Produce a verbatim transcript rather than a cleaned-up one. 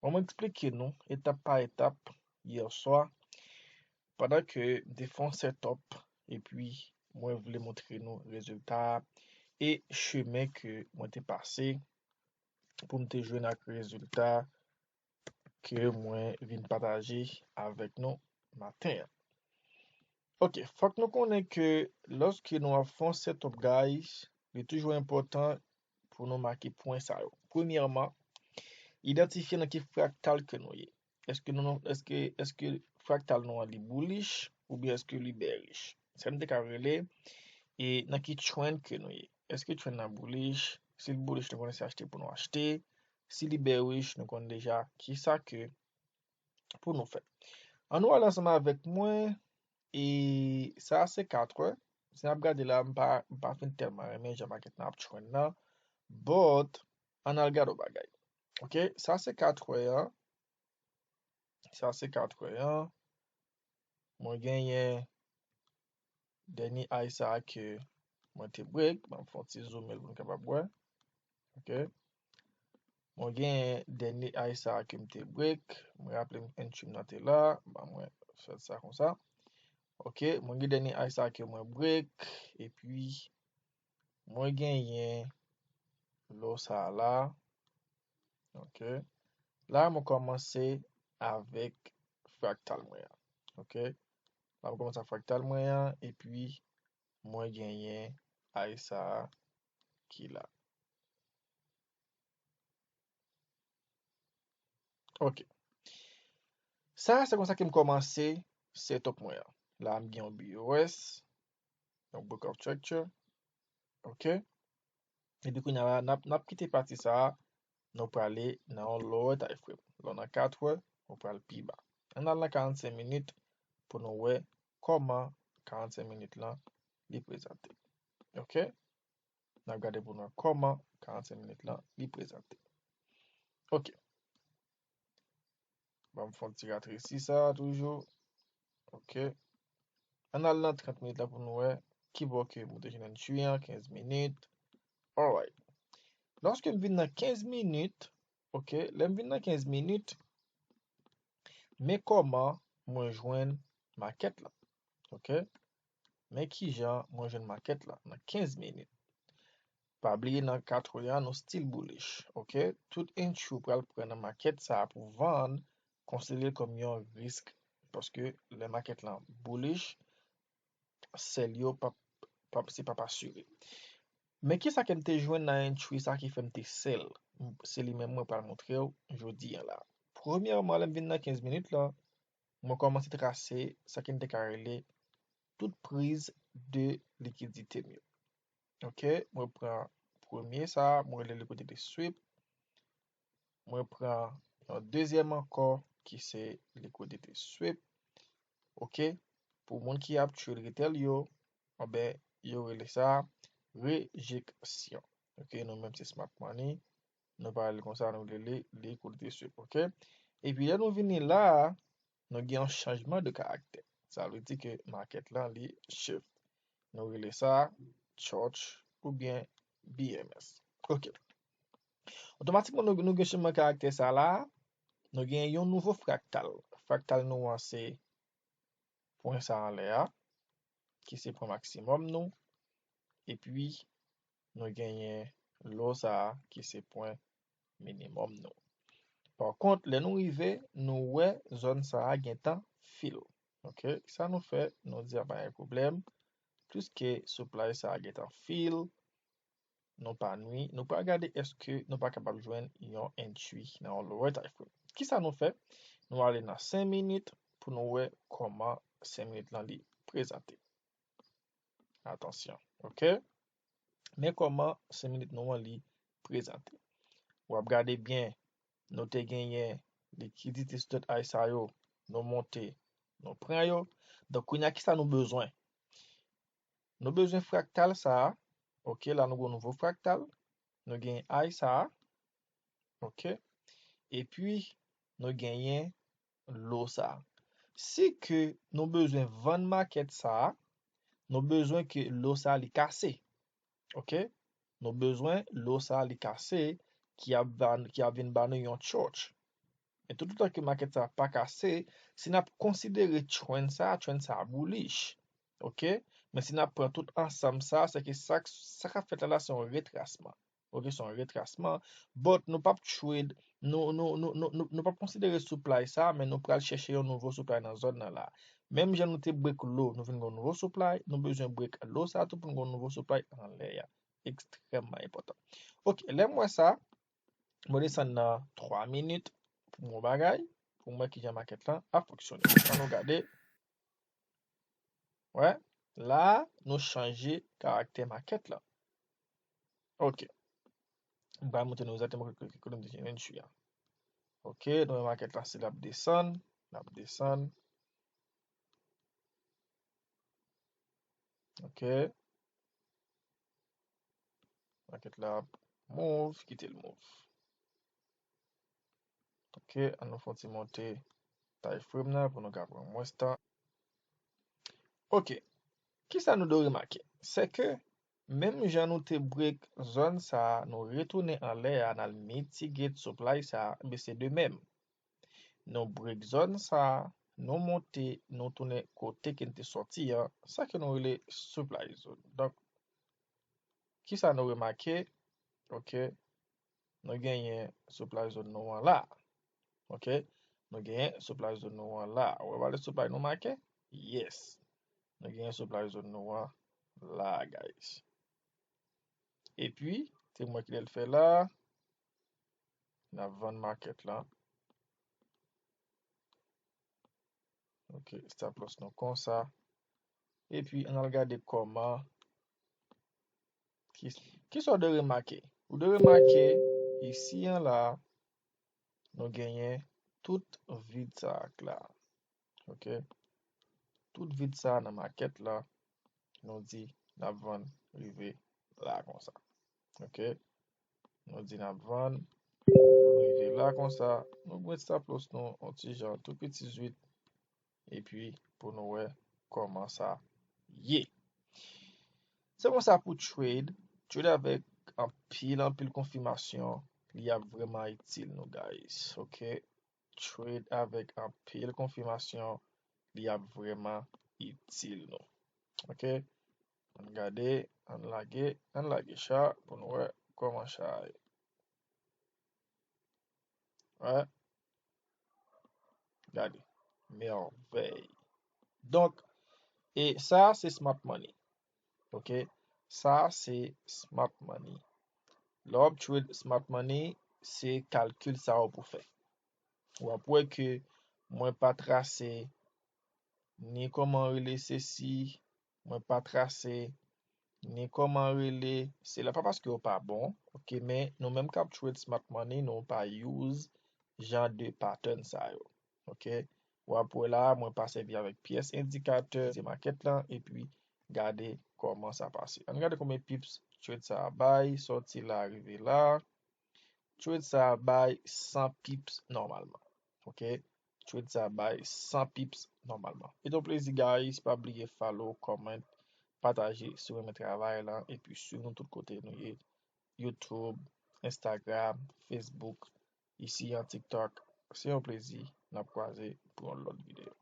Bon, mwen eksplike nou etap pa etap yè swa, pandan ke m te fè yon setup, epi mwen vle montre nou rezilta a e chemen ke mwen te pase pou m te jwenn ak rezilta ke mwen vin pataje avèk nou maten an. Ok, fòk nou konnen ke lòske nou ap fè yon setup, guys, li toujou enpòtan pou nou make pwen sa yo. Premyèman, idantifye nan ki fraktal ke nou ye. Èske nou, èske, èske fraktal nou an li bullish oubyen èske li bearish? Sa m te ka rele, e nan ki trend ke nou ye. Èske trend nan bullish? Si l bullish, nou konnen se achte pou nou achte. Si li bearish, nou konnen deja kisa ke pou nou fè. Ann nou al ansanm avèk mwen, e sa se katrè. Si n ap gade la, m pa, m pa fin tèlman renmen jan makèt lan ap trend nan, but ann al gade yon bagay. Ok, sa se katrè an. Sa se katrè an. Mwen genyen dènye high sa a ke mwen te break. Ban m fè yon ti zoome l pou n kapab wè. Ok. Mwen genyen dènye high sa a ke m te break. Mwen raple m entry m nan te la. Ban mwen fè sa konsa. Ok. Mwen gen dènye high sa a ke mwen break. Epi, mwen genyen low sa a la. Ok. La, mwen kòmanse avèk fraktal mwen an. Ok. La, mwen kòmanse ak fraktal mwen an, epi mwen genyen high sa a ki la. Ok. Sa, se konsa ke m kòmanse setup mwen an. La, m gen yon B O S, yon breakout structure. Ok. Epi kounye a la, n ap, n ap kite pati sa a, nou prale nan yon lower time frame. Lè w nan katrè, ou pral pi ba. Ann al nan karannsenk minit pou nou wè kòman karannsenk minit lan li prezante. Ok? N ap gade pou nou wè kòman karannsenk minit lan li prezante. Ok. Ban m fè yon ti ratresi sa a toujou. Ok. Ann al nan trant minit la pou nou wè ki bò ke mwen te jwenn entry an, kenz minit. Alright. Lòske m vin nan kenz minit, ok, lè m vin nan kenz minit, men kòman mwen jwenn makèt la. Ok? Men kijan mwen jwenn makèt la nan kenz minit. Pa bliye nan katrè a, nou still bullish, ok? Tout entry ou pral pran nan makèt sa a pou vann, konsidere l kòm yon risk, paske lè makèt lan bullish, sell yo p ap, p ap, se p ap asire. Men kisa ke m te jwenn nan entry sa ki fè m te sell? Se li menm mwen pral montre w jodi a la. Premyèman, lè m vin nan kenz minit lan, mwen kòmanse trase sa ke n te ka rele tout priz de likidite m yo. Ok, mwen pran premye sa a, mwen rele liquidity sweep. Mwen pran yon dezyèm ankò ki se liquidity sweep. Ok, pou moun ki ap trade retail yo, anben, yo rele sa rejeksyon. Ok, nou menm se Smart Money, nou pa rele konsa, nou rele liquidity sweep. Ok, epi lè nou vini la a, nou gen yon chanjman de karaktè. Sa vle di ke makèt lan li shift. Nou rele sa church oubyen B M S. Ok. Otomatikman, nou, nou gen chanjman karaktè sa la, nou gen yon nouvo fraktal. Fraktal nou an se pwen sa anlè a, ki se pwen maksimòm nou. Epi, nou genyen low sa a, ki se pwen minimòm nou. Pa kont, lè nou rive, nou wè zòn sa a gentan fill. Ok, sa nou fè, nou di a pa gen pwoblèm. Piske supply sa a gentan fill, nou pa nwi, nou pral gade èske nou pa kapab jwenn yon entry nan yon lower time frame. Kisa nou fè? Nou ale nan senk minit pou nou wè kòman senk minit lan li prezante. Atansyon, ok? Men kòman senk minit nou an li prezante. W ap gade byen, nou te genyen likidite sou tèt high sa yo, nou monte, nou pran yo. Donk, kounye a, kisa nou bezwen? Nou bezwen fraktal sa a. Ok, la nou gen yon nouvo fraktal. Nou gen high sa a. Ok. Epi, nou genyen low sa a. Si ke nou bezwen vann makèt sa a, nou bezwen ke low sa a li kase. Ok? Nou bezwen low sa a li kase, ki ap, ki ap vin ba nou yon church. Men toutotan ke market sa pa kase, si n ap konsidere trend sa, trend sa bullish. Ok? Men si n ap pran tout ansanm sa, se ke sa, sa k ap fèt la, la se yon retrasman. Ok, se yon retrasman. But nou p ap trade, nou, nou, nou, nou, nou, nou p ap konsidere supply sa, men nou pral chèche yon nouvo supply nan zòn nan la. Menm jan nou te break low, nou vin gen yon nouvo supply, nou bezwen break low sa tou pou nou gen yon nouvo supply anlè a. Ekstrèmman enpòtan. Ok, lè m wè sa, mwen desann nan twa minit pou m wè yon bagay, pou m wè kijan market lan ap fonksyone. Ann nou gade. Wè, la, nou chanje karaktè market lan. Ok. M pral montre nou egzakteman kote, kote, kote m te jwenn chwi a. Ok, nou wè market la, si l ap desann, l ap desann. Ok. Market la ap move, kite l move. Ok, ann nou fè yon ti monte time frame nan pou nou ka pran mwens tan. Ok, kisa nou dwe remake? Se ke menm jan nou te break zòn sa, nou retounen anlè a, n al mitigate supply sa, ebyen se de menm. Nou break zòn sa, nou monte, nou tounen kote ke n te sòti an, sa ke nou rele supply zone. Donk, kisa nou remake? Ok, nou genyen supply zone nou an la. Ok, nou genyen supply zone nou an la. Ou wè valè supply nou make? Yes. Nou genyen supply zone nou an la, guys. Epi, te mwen ki lè l fè la, n ap vann market lan. Ok, stop loss nou konsa. Epi, ann al gade kòman, ki, kisa w dwe remake? Ou dwe remake, isi an la, nou genyen tout vid sa ak la. Ok? Tout vid sa nan market la, nou di n ap vann rive la konsa. Ok? Nou di n ap vann, nou rive la konsa, nou met stop loss nou yon ti jan tou piti zwit, epi pou nou wè kòman sa ye. Se konsa pou trade, trade avèk anpil, anpil konfimasyon, li ap vrèman itil nou, guys. Ok? Trade avèk anpil konfimasyon, li ap vrèman itil nou. Ok? Ann gade, ann lage, ann lage cha pou nou wè kòman cha a ye. Wè. Gade. Mèvèy. Donk, e sa se smart money. Ok? Sa se smart money. Lè w ap trade smart money, se kalkil sa w pou fè. W ap wè ke mwen pa trase ni kòman rele sesi, mwen pa trase ni kòman rele sela. Pa paske yo pa bon, ok, men nou menm k ap trade smart money, nou pa use jan de pattern sa yo. Ok? W ap wè la, mwen pa sèvi avèk pyès endikatè, se market lan, epi gade kòman sa pase. Ann gade konbyen pips trade sa a bay, sòti la, rive la. Trade sa a bay san pips nòmalman. Ok? Trade sa a bay san pips nòmalman. E ton plezi, guys, pa bliye follow, comment, pataje si w renmen travay lan, epi swiv nou tout kote nou ye. YouTube, Instagram, Facebook, isi an TikTok. Se yon plezi, n ap kwaze pou yon lòt videyo.